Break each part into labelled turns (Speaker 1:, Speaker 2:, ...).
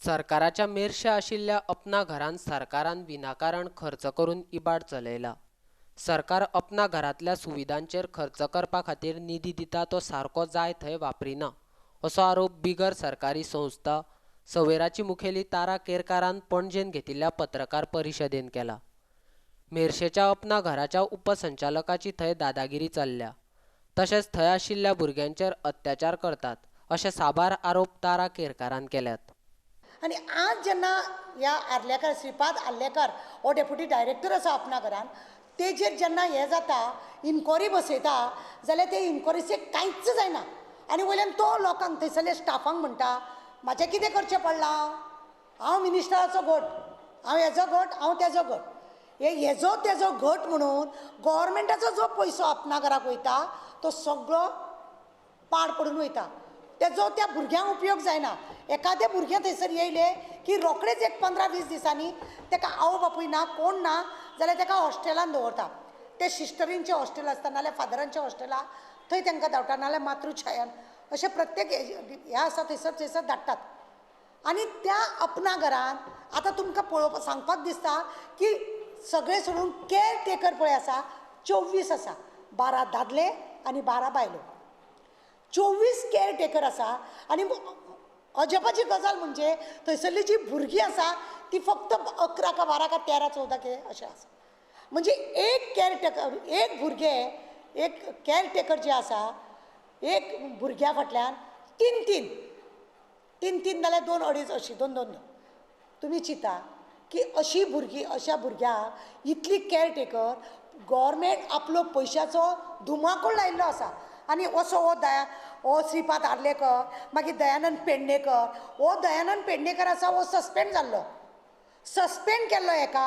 Speaker 1: सरकाराच्या मेरशे आशिल्ल्या अपना घरान सरकारान विनाकारण खर्च करून इबाड चलयला. सरकार अपना घरांतल्या सुविधांचेर खर्च करपा खातीर निधी दिता तो सारको जाय थंय वापरिना, असो आरोप बिगर सरकारी संस्था सवेराची मुखेली तारा केरकारान पणजेन घेतिल्ल्या पत्रकार परिशदेन केला. मेरशेच्या अपना घराच्या उपसंचालकाची थंय दादागिरी चल्ल्या, तशेंच थंय आशिल्ल्या भुरग्यांचेर अत्याचार करतात अशे साबार आरोप तारा केरकारान केल्यात.
Speaker 2: आनी आज जेन्ना ह्या आर्लेकर, श्रीपाद आर्लेकर हो डेप्युटी डायरेक्टर आसा अपना घरान, तेजेर जेन्ना हें जाता, इन्क्वायरी बसयता जाल्यार ते इन्क्वायरीचें कांयच जायना. आनी वयल्यान तो लोकांक थंयसरल्या स्टाफांक म्हणटा म्हाजें कितें करचें पडलां, हांव मिनिस्टराचो घट, हांव हेजो घट, हांव तेजो घट. हे हेजो तेजो घट म्हणून गोवोरमेंटाचो जो पयसो अपना घराक वयता तो सगळो पाड पडून वयता. तेजो त्या भुरग्यांक उपयोग जायना. एखादें भुरगें थंयसर येयलें की रोखडेच एक 15-20 दिसांनी तेका आवय बापूय ना, कोण ना जाल्यार तेका हॉस्टेलान दवरता. ते सिस्टरींचें हॉस्टेल आसता नाल्यार फादरांचें हॉस्टेलां, थंय तांकां धाडटा, नाल्यार मातृछायान, अशें प्रत्येक हें आसा थंयसर थंयसर धाडटात. आनी त्या अपना घरान आतां तुमकां पळोवपाक सांगपाक दिसता की सगळें सोडून केअर टेकर पळय आसा 24 आसा, 12 दादले आनी 12 बायलो, 24 केअर टेकर आसा. आनी अजापाची गजाल म्हणजे थंयसरली जी भुरगीं आसा ती फक्त 11 का 12 का 13 14 कितें अशें आसा. म्हणजे एक केअर टेकर, एक भुरगें, एक केअर टेकर जे आसा एक भुरग्या फाटल्यान 3 3 3 3 जाल्यार 2 2.5 अशीं 2 2 2. तुमी चिंता की अशी भुरगीं, अशा भुरग्यांक इतली केअर टेकर गव्हर्मेंट आपलो पयशाचो धुमाकूळ लायिल्लो आसा. आनी असो हो दया हो श्रीपाद आर्लेकर, मागीर दयानंद पेडणेकर, हो दयानंद पेडणेकर आसा हो सस्पेंड जाल्लो, सस्पेंड केल्लो हेका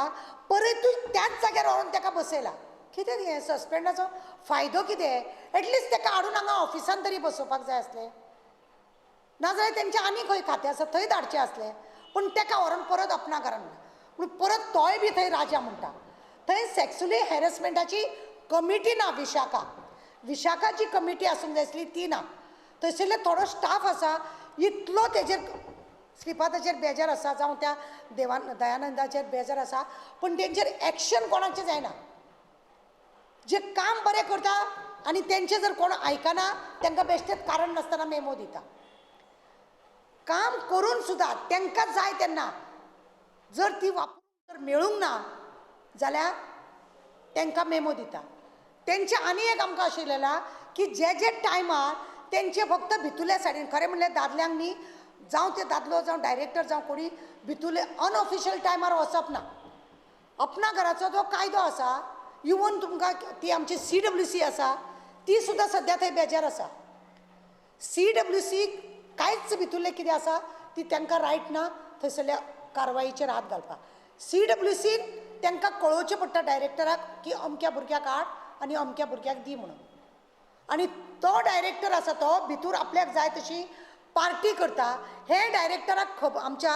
Speaker 2: परतूय त्याच जाग्यार व्हरून तेका बसयला. कितें हें सस्पेंडाचो फायदो कितें? एटलिस्ट तेका हाडून हांगा ऑफिसान तरी बसोवपाक जाय आसलें, नाजाल्यार तेंचें आनी खंय खातें आसा थंय धाडचें आसलें. पूण तेका व्हरून परत अपना घरान, पूण परत तोय बी थंय राजा म्हणटा. थंय सेक्सुअली हॅरसमेंटाची कमिटी ना, विशाखा, विशाखा जी कमिटी आसूंक जाय आसली ती ना. थंयसरले थोडो स्टाफ आसा इतलो तेजेर श्रीपादाचेर बेजार आसा, जावं त्या दयानंदाचेर बेजार आसा, पूण तेंचेर एक्शन कोणाचें जायना. जे काम बरें करता आनी तेंचें जर कोण आयकना तांकां बेश्टेच कारण नासतना मेमो दिता. काम करून सुद्दां तांकां जाय तेन्ना जर ती वापरून जर मेळूंक ना जाल्यार तांकां मेमो दिता. तेंचें आनी एक आमकां अशें येयलें की जे जे टायमार तेंचे फक्त भितुल्या सायडीन, खरें म्हणल्यार दादल्यांक न्ही, जावं ते दादलो जावं डायरेक्टर जावं कोणी भितुले अनऑफिशियल टायमार वचप ना. अपना घराचो जो कायदो आसा, इवन तुमकां ती आमची CWC आसा ती सुद्दां सद्या थंय बेजार आसा. CWC कांयच भितुल्लें कितें आसा ती तांकां रायट ना थंयसरल्या कारवायेचेर हात घालपाक. CWCन तांकां कळोवचें पडटा डायरेक्टराक की अमक्या भुरग्याक हाड आनी अमक्या भुरग्याक दी म्हणून. आनी तो डायरेक्टर आसा तो भितूर आपल्याक जाय तशी पार्टी करता. हे डायरेक्टराक खबर, आमच्या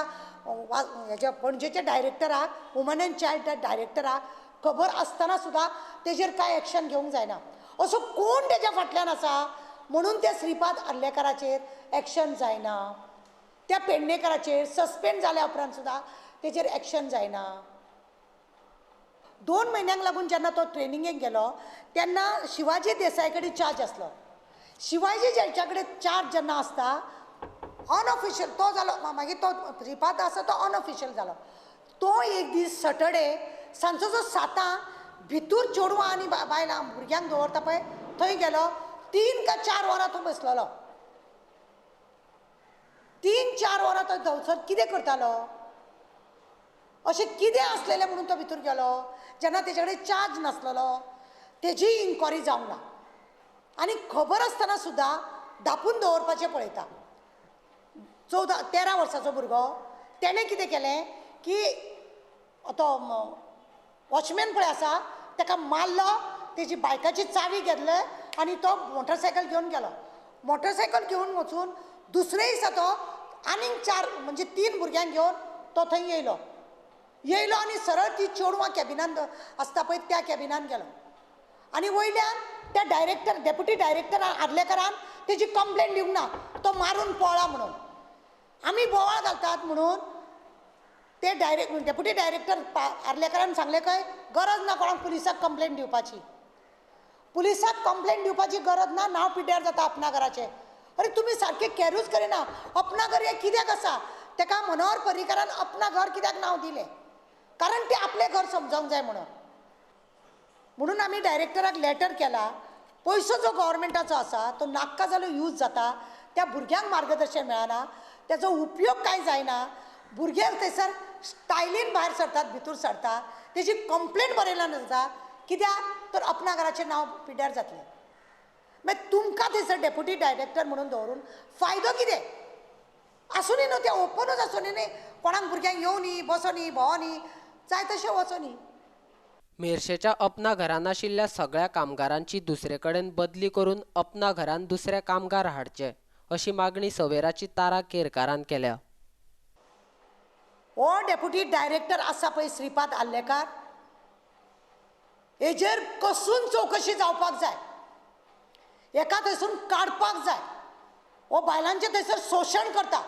Speaker 2: हेज्या पणजेच्या डायरेक्टराक, वुमन एंड चायल्ड डायरेक्टराक खबर आसतना सुद्दां तेजेर कांय एक्शन घेवंक जायना. असो कोण तेज्या फाटल्यान आसा म्हणून त्या श्रीपाद आर्लेकराचेर एक्शन जायना, त्या पेडणेकराचेर सस्पेंड जाल्या उपरांत सुद्दां तेजेर एक्शन जायना. 2 म्हयन्यांक लागून जेन्ना तो ट्रेनिंगेक गेलो तेन्ना शिवाजी देसाय कडेन चार्ज आसलो. शिवाजी ज्यांच्या कडेन चार्ज जेन्ना आसता अनऑफिशियल तो जालो, मागीर तो श्रीपाद आसा तो अनऑफिशियल जालो. तो एक दीस सटर्डे सांजचो जो 7 भितूर चेडवां आनी बायलां भुरग्यांक दवरता पळय थंय गेलो. 3 का 4 वरां थंय बसलेलो. 3-4 वरां तो थंयसर कितें करतालो, अशें कितें आसलेलें म्हणून तो भितर गेलो जेन्ना तेजे कडेन चार्ज नासलेलो. तेजी इन्क्वायरी जावंक ना आनी खबर आसतना सुद्दां धापून दवरपाचें पळयता. 14-13 वर्साचो भुरगो, तेणें कितें केलें की तो वॉचमॅन पळय आसा ताका मारलो, तेजी बायकाची चावी घेतले आनी तो मोटरसायकल घेवन गेलो. मोटरसायकल घेवन वचून दुसरे दिसा तो आनीक 4 म्हणजे 3 भुरग्यांक घेवन तो थंय येयलो. येयलो आनी सरळ ती चेडवां कॅबिनान आसता पळय त्या कॅबिनान गेलो. आनी वयल्यान त्या डायरेक्टर, डेप्युटी डायरेक्टर आर्लेकरान तेजी कंप्लेन दिवंक ना, तो मारून पळ्ळा म्हणून. आमी बोवाळ घालतात म्हणून ते डायरेक्ट डेप्युटी डायरेक्टर आर्लेकरान सांगलें काय गरज ना कोणाक पुलिसाक कंप्लेन दिवपाची, पुलिसाक कंप्लेन दिवपाची गरज ना, नांव पिड्ड्यार जाता अपना घराचें. अरे तुमी सारकें कॅरूच करिना. अपना घर हें कित्याक आसा? तेका मनोहर पर्रीकारान अपना घर कित्याक नांव दिलें? कारण तें आपलें घर समजोंक जाय म्हणून. म्हणून आमी डायरेक्टराक लेटर केला. पयसो जो गव्हर्मेंटाचो आसा तो नाक्का जालो यूज जाता, त्या भुरग्यांक मार्गदर्शन मेळना, तेजो उपयोग कांय जायना. भुरगे थंयसर स्टायलीन भायर सरतात, भितर सरता, तेजी कंप्लेन बरयल्यान जाता. कित्याक तर अपना घराचें नांव पिड्ड्यार जातलें. मागीर तुमकां थंयसर डेप्युटी डायरेक्टर म्हणून दवरून फायदो कितें? आसूनी न्हू, तें ओपनूच आसूनी न्ही, कोणाक भुरग्यांक येवनी, बसोनी, भोंवनी, जाय तशें वचोनी.
Speaker 1: मेरशेच्या अपना घरान आशिल्ल्या सगळ्या कामगारांची दुसरे कडेन बदली करून अपना घरान दुसरे कामगार हाडचे अशी मागणी सवेराची तारा केरकारान केल्या.
Speaker 2: हो डेप्युटी डायरेक्टर आसा पळय श्रीपाद आर्लेकार, हेजेर कसून चवकशी जावपाक जाय, एका थंयसून काडपाक जाय. हो बायलांचें थंयसर शोशण करता.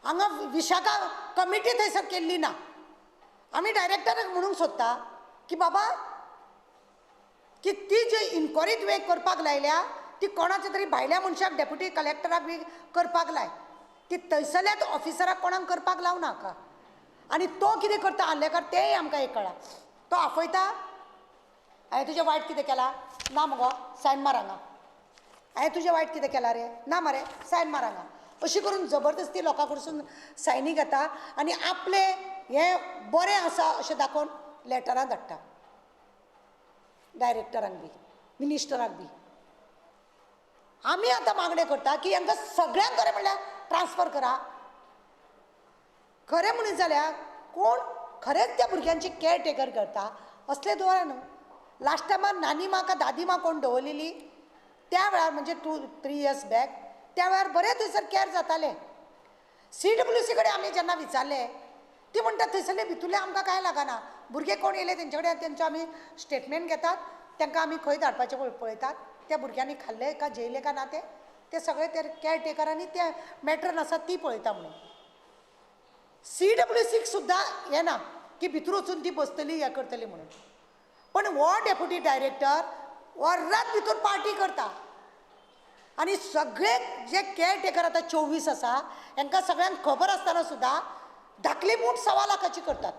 Speaker 2: हांगा विशाखा कमिटी थंयसर केल्ली ना. आमी डायरेक्टराक म्हणूंक सोदता की बाबा की ती जी इन्क्वायरी तुवें करपाक लायल्या ती कोणाच्या तरी भायल्या मनशाक डेप्युटी कलेक्टराक बी करपाक लाय, ती थंयसरल्याच ऑफिसराक कोणाक करपाक लावं नाका. आनी तो कितें करता आर्लेकार तेंय आमकां एक कळ्ळां. तो आफयता, हांवें तुजें वायट कितें केलां ना मगो, सायन मार हांगा. हांवें तुजें वायट कितें केलां रे, ना मरे, सायन मार हांगा. अशी करून जबरदस्ती लोकां कडसून सायनी घेता आनी आपलें हें बरें आसा अशें दाखोवन लेटरां धाडटा डायरेक्टरांक बी, मिनिस्टराक बी. आमी आतां मागणें करता की हांकां सगळ्यांक खरें म्हणल्यार ट्रान्सफर करा. खरें म्हणीत जाल्यार कोण खरेंच त्या भुरग्यांची केअर टेकर करता असले दवरा न्हू. लास्ट टायमार नानी मा का दादी मा कोण दवरलेली त्या वेळार, म्हणजे 2-3 इयर्स बॅक, त्या वेळार बरें थंयसर केअर जातालें. CWC कडेन आमी जेन्ना विचारलें ती म्हणटा थंयसरले भितुरले आमकां कांय लागना, भुरगे कोण येयले तेंचे कडेन तेंचो आमी स्टेटमेंट घेतात, तांकां आमी खंय धाडपाचें पळयतात, त्या भुरग्यांनी खाल्लें का जेयलें का ना तें ते सगळे ते केअर टेकरांनी ते मॅट्रन आसा ती पळयता म्हणून. CWC सुद्दां येना की भितर वचून ती बसतली हें करतली म्हणून. पण हो डेप्युटी डायरेक्टर वरात भितर पार्टी करता आनी सगळे जे केअर टेकर आतां 24 आसा हेंकां सगळ्यांक खबर आसतना सुद्दां धाकली मूठ 1.25 लाखाची करतात.